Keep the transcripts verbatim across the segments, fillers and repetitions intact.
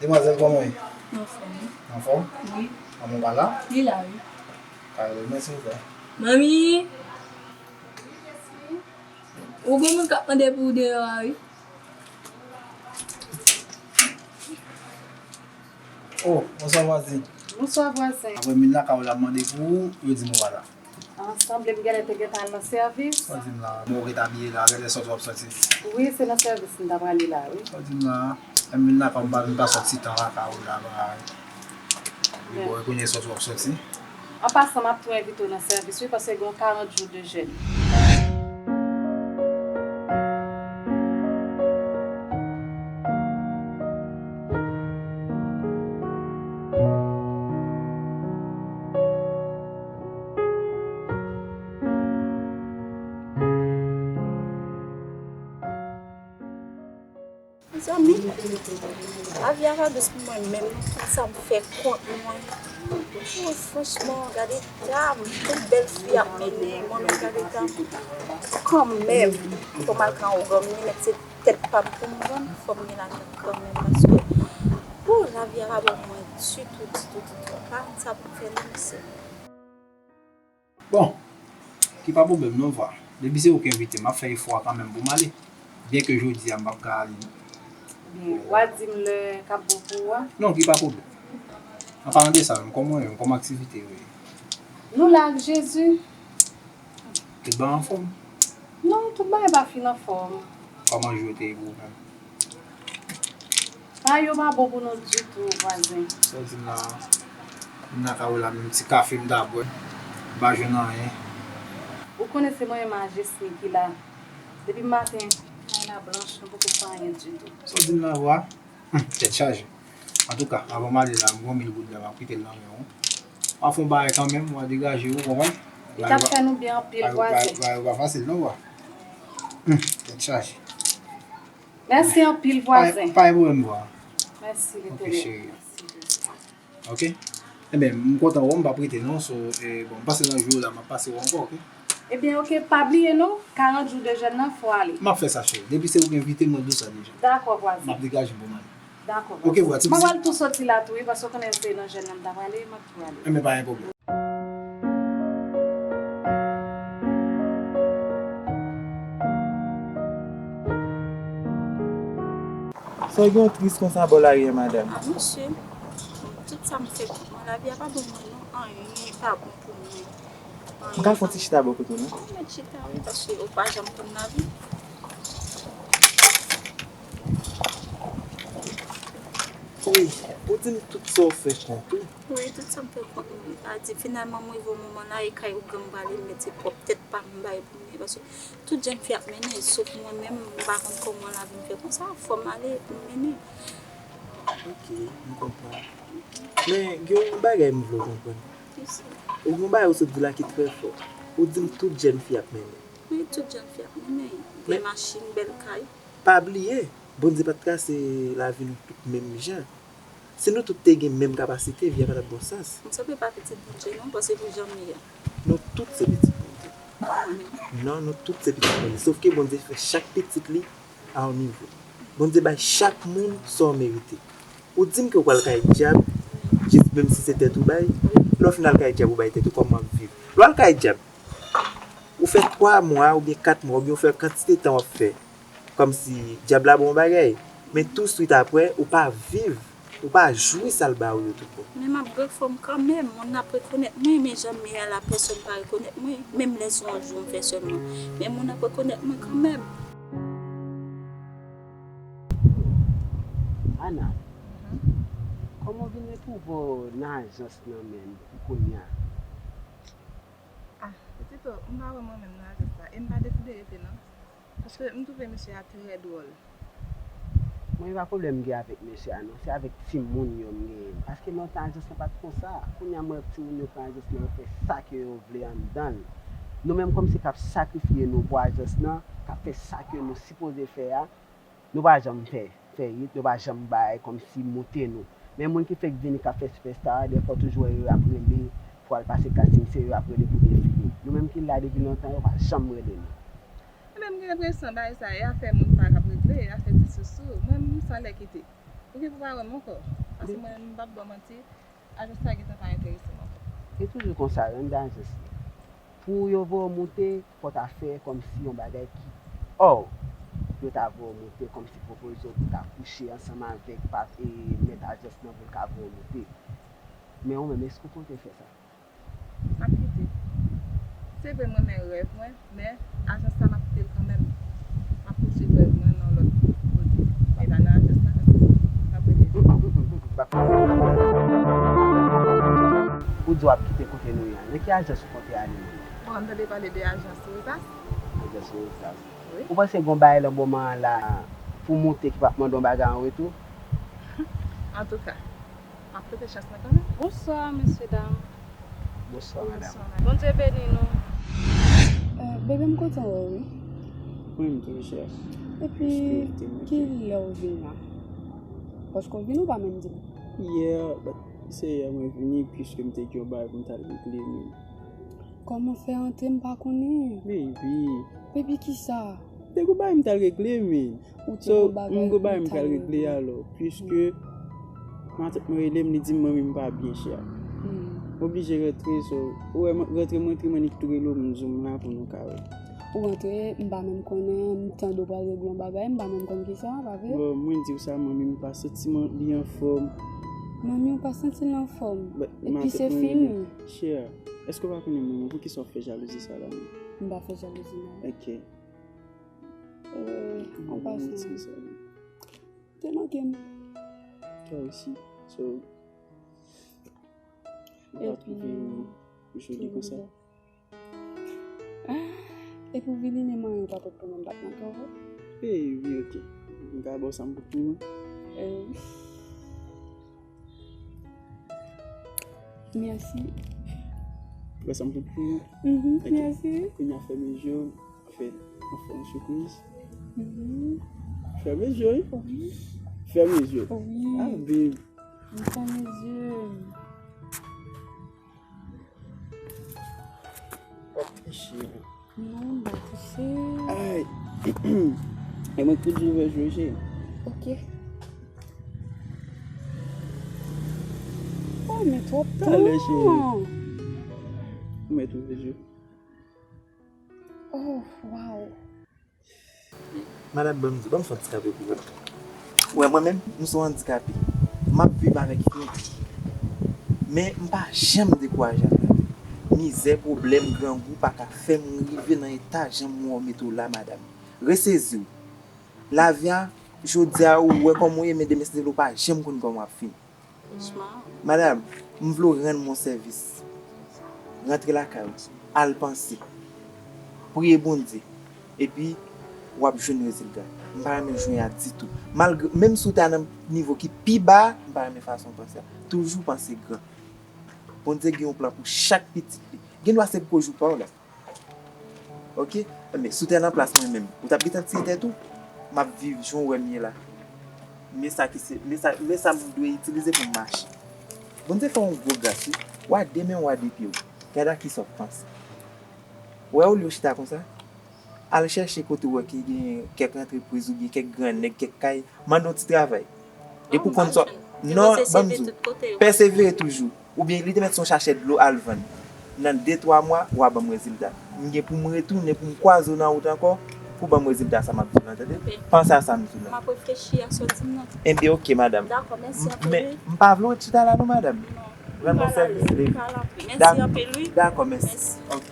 Demwazèl, kòman w ye? Anfòm. Anfòm? Wi. Manman w pa la? Li la, wi. Ka rele mwen, silvouplè? Manmi! Ou gen moun k ap mande pou ou deyò a, wi. Oh, bonswa vwazen. Bonswa vwazen. Apre m vin lakay ou la, m mande pou ou, yo di m ou pa la. An, sanble m genlè te gentan al nan sèvis. Sa w di m la? Bon, ou gentan abiye la, genlè sòti w ap sòti. Wi, se nan sèvis m ta prale la, wi. Sa w di m la? Lè m vin lakay ou, m pa vin pase yon ti tan lakay ou la, bagay. Epi bon, e kounye a sòti w ap sòti. An pasan, m ap tou envite w nan sèvis, wi, paske gen yon karant jou de jèn. Mezanmi, lavi a pa dous pou mwen menm, non. Tout sa m fè kont mwen. Oh, franchman, gade eta m, tout bèl fi ap mennen, mwen menm gade eta m. Kanmenm, fò m al pran ougan m, li mèt se tèt pa m pou m vann, fò m gen lajan kanmenm, paske, oh, lavi a pa bon pou mwen ditou, ditou, ditou. M pa konn sa pou m fè non, mesye. Bon, ki pa pwoblèm non, vwa. Depi se ou ki envite m, m ap fè efò a kanmenm pou m ale. Byenke jodi a m p ap ka ale. Ebyen, w a di m lè k ap bon pou ou a? Non, ki pa pwoblèm. An palan de sa menm, kòman w ye menm? Kòman aktivite yo ye? Nou la ak Jezi. Tout bagay anfòm? Non, tout bagay pa fin anfòm. Kòman jou yo te ye pou ou menm? Bagay yo pa bon pou nou ditou, vwazen. Sa w di m la? M nan kay ou la, menm ti kafe m ta bwè. M pa jwenn anyen. Ou konnen se mwen menm a Jesmi ki la. Depi maten, kay la blanch, nou poko fè anyen ditou. Sa w di m la, vwa? Hum, tèt chaje. Antouka, avan m ale la, m gon mil goud la, m ap kite l nan men w. W a fè yon bagay kanmenm, w a degaje w, ou konprann? Li t ap fè nou byen anpil, vwazen. Bagay yo pa fasil non, vwa. Hum, tèt chaje. Mèsi anpil, vwazen. Pa gen pwoblèm, vwa. Mèsi, Letènèl. Ok, cheri. Mèsi, Jezi. Ok? Ebyen, m kontan wè w, m p ap rete non, so, eh, bon, m pase nan jou la, m ap pase wè w ankò, ok? Ebyen, ok, pa bliye non, karant jou de jèn nan, fò ale. M ap fè sa, cheri. Depi se ou ki envite m, mwen di w sa deja. Dakò, vwazen. M ap degaje m pou m ale. Dakò, vwazen. Ok, vwa, ti pitit. Mwen pral tou soti la tou, wi, paske w konnen se nan jèn nan m ta prale, m ap tou ale. Enben, pa gen pwoblèm. Sa w gen w tris konsa bò lari a, madanm? Ah, mesye, tout sa m fè kont mwen, lavi a pa bon pou mwen non, anyen pa bon pou mwen. M ka fè yon ti chita bò kote w non? Ou mèt chita, wi, paske ou pa janm konn lavi. Wi, ou di m tout sa w fè kont ou. Wi, tout sa m fè kont mwen. A di, finalman, m rive yon moman la, e kay ougan m prale, m mèt se pwòp tèt pa m bay pou m ye, paske tout jèn fi ap mennen, sof mwen menm, m pa konn kòman lavi m fè konsa, fò m ale pou m mennen. Ok, m konprann. Men, gen yon bagay m vle w konprann. Kisa? Ou gen yon bagay ou sot di la ki trè fò. Ou di m tout jèn fi ap mennen. Wi, tout jèn fi ap mennen. Bèl machin, bèl kay. Pa bliye, Bondye pa t trase lavi nou tout menm jan. Si nou tout te gen menm kapasite, vi a pa t ap gon sans. M sanble pa pitit Bondye non, paske pou jan m ye a. Nou tout se pitit Bondye. Non, nou tout se pitit Bondye. Sofke Bondye fè chak pitit li a yon nivo. Bondye bay chak moun sa w merite. Ou di m ke w pral kay dyab, jis menm si se tèt ou bay, lè w fin al kay dyab ou bay tèt ou, kòman w ap viv? Lè w al kay dyab, ou fè twa mwa oubyen kat mwa, oubyen w fè kantite tan w ap fè. Kòmsi dyab la ba w yon bagay. Men touswit apre, ou pa viv, ou pa jwi sa l ba ou yo tout bon. Men m ap grefò m kanmenm, moun ap rekonèt mwen, men jan m ye a la, pèsonn pa rekonèt mwen, menm lè se yon jou m fè sèlman. Men moun ap rekonèt mwen kanmenm. Ana, kòman w vin retwouve w nan ajans nan menm pou kounye a? Ah, Tito, m pa wè mwen menm nan ajans la, e m pa deside rete non. Paske m twouve mesye a trè dwòl. Mwen, e pa pwoblèm m gen avèk mesye a non, se avèk timoun yo m genyen. Paske lontan ajans lan pa t konsa. Kounye a m wè timoun yo pran ajans lan, yo fè sa ke yo vle anndan l. Nou menm kòmsi k ap sakrifye nou pou ajans lan, k ap fè sa ke nou sipoze fè a, nou pa janm fè, fè it, nou pa janm bay kòmsi moute nou. Men moun ki fèk vini k ap fè sipèsta a, dèfwa w toujou wè yo ap rele pou al pase kasting, se yo ap rele pou defile. Nou menm ki la depi lontan, yo pa janm rele nou. Ebyen, m gen enpresyon bagay sa, e afè moun pa k ap regle, e afè ti sousou. Mwen, m san lè kite. Ou gen pou pa wè m ankò. Paske mwen menm, m p ap ba w manti, ajans sa gentan pa enterese m ankò. E toujou konsa, wi, anndan ajans li. Pou yo voye w moute, fò w ta fè kòmsi yon bagay ki, ò, yo ta voye w moute, kòmsi pwopoze w pou w ta kouche ansanm avèk pa, e, mèt ajans lan pou l ka voye w moute. Men ou menm, èske w konte fè sa? M ap kite. Se vre, m renmen rèv mwen, men ajans sa, m ap kite l kanmenm. M ap pouswiv rèv mwen nan lòt kote. E pa nan ajans la, paske m ap rete. Ou di w ap kite kote nou ye a. Nan ki ajans ou konte ale menm? Bon, m tande pale de ajans Rosas. Ajans Rosas. Wi. Ou panse gen yon bagay nan moman an la pou moute ki p ap mande yon bagay an retou? Antouka, m ap tante chans lan kanmenm. Bonswa, mesye dam. Bonswa, madam. Bondye beni nou. Eh, bebe, m kontan wè w, wi. Mwen menm tou, chè. Epi, ki lè w vin la? Paske w vin, ou pa menm di m. Yè, but, se yè mwen vini, piske m te gen yon bagay pou m t al regle, men. Kòman fè antre m pa konnen? Baby. Baby kisa? Te gon bagay m t al regle, men. Ou te gon bagay ou t al regle. So, m gon bagay m t al regle alò, piske matant mwen rele m, li di m manmi m pa byen, chè. M oblije rantre, so, ou wè, mwen rantre, mwen rantre, mwen nik tou rele w, m di w m la pou nou ka wè. Ou rantre, m pa menm konnen, m tande w pral regle yon bagay, m pa menm konn kisa, pa vre? Bon, mwen di w sa, manmi m pa santi li anfòm. Manmi w pa santi l anfòm? Epi se fi m. Chè, èske w pa konnen manmi w? Poukisa w fè jalouzi sa la menm? M pa fè jalouzi, non. Ok. Eh, an pasan. Te manke m. Twa osi. So, ou pa twouve ou joli konsa? Epi ou vini, men manyen ou pa pot pou mwen bat nan kò. Eh, wi, ok. M ka ba w sa m pot pou mwen? Eh, wi. Mèsi. Ou wè sa m pot pou mwen? Mhm, mèsi. Ok. Kounye a fèmen je w. Fè, anfen, yon sipriz. Mhm. Fèmen je w, wi. Wi. Fèmen je w. Wi. Ah, babe. M fèmen je m. W ap touche m. Non, m pa touche. Ay. E mwen ki di w ouvè je w, cheri. Ok. Oh, men twòp tan. Talè, cheri. Ou mèt ouvè je w. Oh, wow. Madanm, ban m di, ban m fè yon ti kanpe pou ou. Ou wè, mwen menm, m se yon andikape. M ap viv avèk fim. Men, m pa janm dekouraje ak lavi. Mizè, pwoblèm, grangou pa ka fè m rive nan eta jan m wè w mete w la, madanm. Resezi w. Lavi a, jodi a, ou wè kòman w ye, men demen si Dye vle, ou pa janm konn kòman w ap fini. Madanm, m vle w rann mwen sèvis. Rantre lakay ou, al panse, priye Bondye, epi w ap jwenn rezilta. M pa renmen jwè a ditou. Malgre, menm si w ta nan nivo ki pi ba, m pa renmen fason w panse a. Toujou panse gran. Bondye gen yon plan pou chak pitit li. Gen dwa se gwo jou pa w la. Ok? Men si w te nan plas mwen menm, ou t ap gentan tiye tèt ou? M ap viv jan w wè m ye la. Men sa ki se, men sa, men sa m dwe itilize pou m mache. Bondye fè w yon gwo gras, wi. W a de men, w a de pye w. Gade a kisa w panse. Wè, olye w chita konsa, al chèche kote w wè ki gen kèk antrepriz oubyen kèk gran nèg, kèk kay, mande yon ti travay. Depi w konn sa, non, ban m di w, pèsevere toujou. Oubyen li te mèt se yon chachè dlo al vann. Nan de, twa mwa, w a ban m rezilta. M gen pou m retounen, pou m kwaze w nan wout ankò, pou ban m rezilta sa m ap di w lan, tande? Panse a sa m di w lan. M ap reflechi a sa w di m nan. Enben, ok, madanm. Dakò, mèsi anpil, wi. Men, m pa vle w chita la non, madanm. Non. Rann mwen sèvis, baby. Mèsi anpil, wi. Dakò, mèsi. Ok.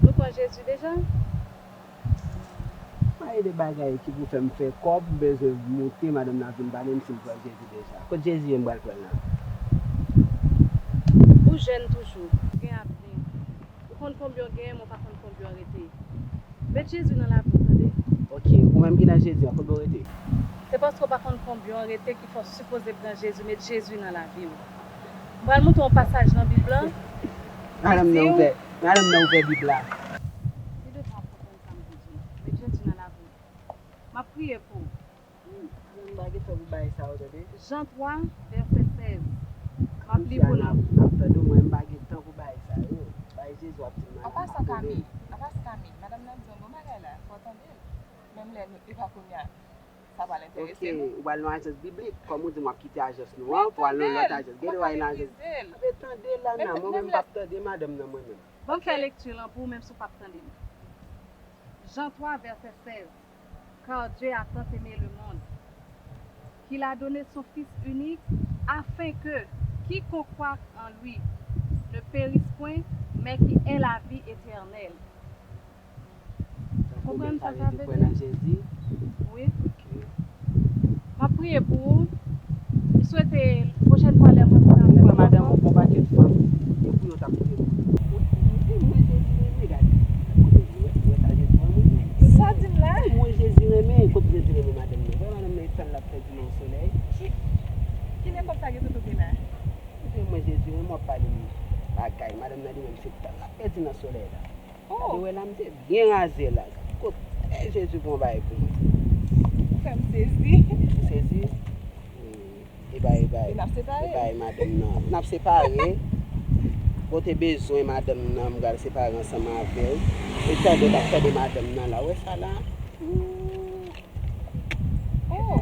Nou pran Jezi deja? Pa gen de bagay ki pou fè m fè kòb, m bezwen moute, madanm nan vin pale m si m pran Jezi deja. Kot Jezi ye m pral pran l la? Ou jèn toujou, gen avni. Ou konn konbyen w genyen, men w pa konn konbyen w rete. Met Jezi nan lavi w, tande? Ok, ou menm ki nan Jezi an, konbyen w rete? Se paske w pa konn konbyen w rete ki fè w sipoze pran Jezi, met Jezi nan lavi w. M pral montre w yon pasaj nan Bib lan. Madanm nan ouvè, madanm nan ouvè Bib la. Li devan w pou konn sa m pou di w. Met Jezi nan lavi w. M ap priye pou w. Madanm, m pa gen tan pou bagay sa yo, tande. Jan twa, vèsè sèz. M ap li pou nou. Ap tande w, mwen, m pa gen tan pou bagay sa yo. Bagay Jezi w ap di m nan. An pasan, Kami, an pasan, Kami, madanm nan di yon bon bagay la, fò w tande l. Men Lè nou, e pa kounye a, sa pral enterese nou. Ou pral nan ajans biblik, kòm ou di m w ap kite ajans nou an pou al nan lòt ajans. Gen dwa al nan ajans. Tande la nan, mwen menm m p ap tande madanm nan mwen menm. Ban m fè lekti lan pou ou menm si w p ap tande m. Jean trois, verset seize. Car Dieu a tant aimé le monde, qu'il a donné son Fils unique, afin que quiconque croit en lui ne périsse point, mais qu'il ait la vie éternelle. Ou konprann sa sa vle di? Wi. M ap priye pou ou. M swete pwochèn fwa lè mwen vin avè ou. Madanm ou bon pakèt fanm. E pou yo t ap priye pou ou. Mwen Jezi renmen, gade. Kote ou wè sa Jezi renmen? Sa di m la? Mwen Jezi renmen, kote Jezi renmen madanm nan. Wè madanm nan e tann l ap pèdi nan solèy. Ki lekòl sa gen sou toupe la? Mwen Jezi renmen, w ap pale m bagay. Madanm nan li menm se tann l ap pèdi nan solèy la. Gade wè la, misye byen raze la. Kote Jezi gon bagay pou mwen. Ou fè m sezi. Ou sezi? E bay, e bay. E n ap separe. E bay madanm nan. N ap separe. Bon, te bezwen madanm nan, m pral separe ansanm avè l. E tande, n ap tande madanm nan la. Wè sa la? Ooh. Oh.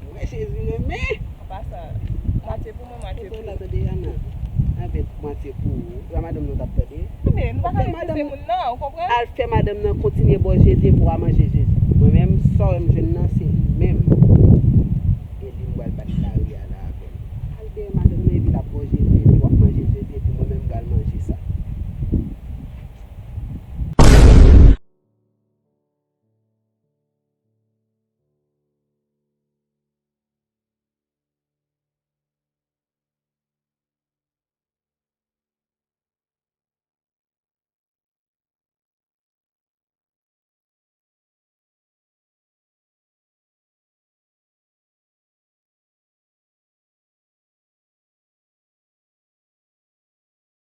Mwen Jezi renmen. An pasan, mwatye pou mwen, mwatye pou ou. Tande Ana. Avèk mwatye pou ou. Sa madanm nan t ap tande. Men, nou pa ka repouse moun nan, ou konprann? Al fè madanm nan kontinye ba w Jezi epi w a manje Jezi. Mwen menm, sa w wè m jwenn nan, se li menm.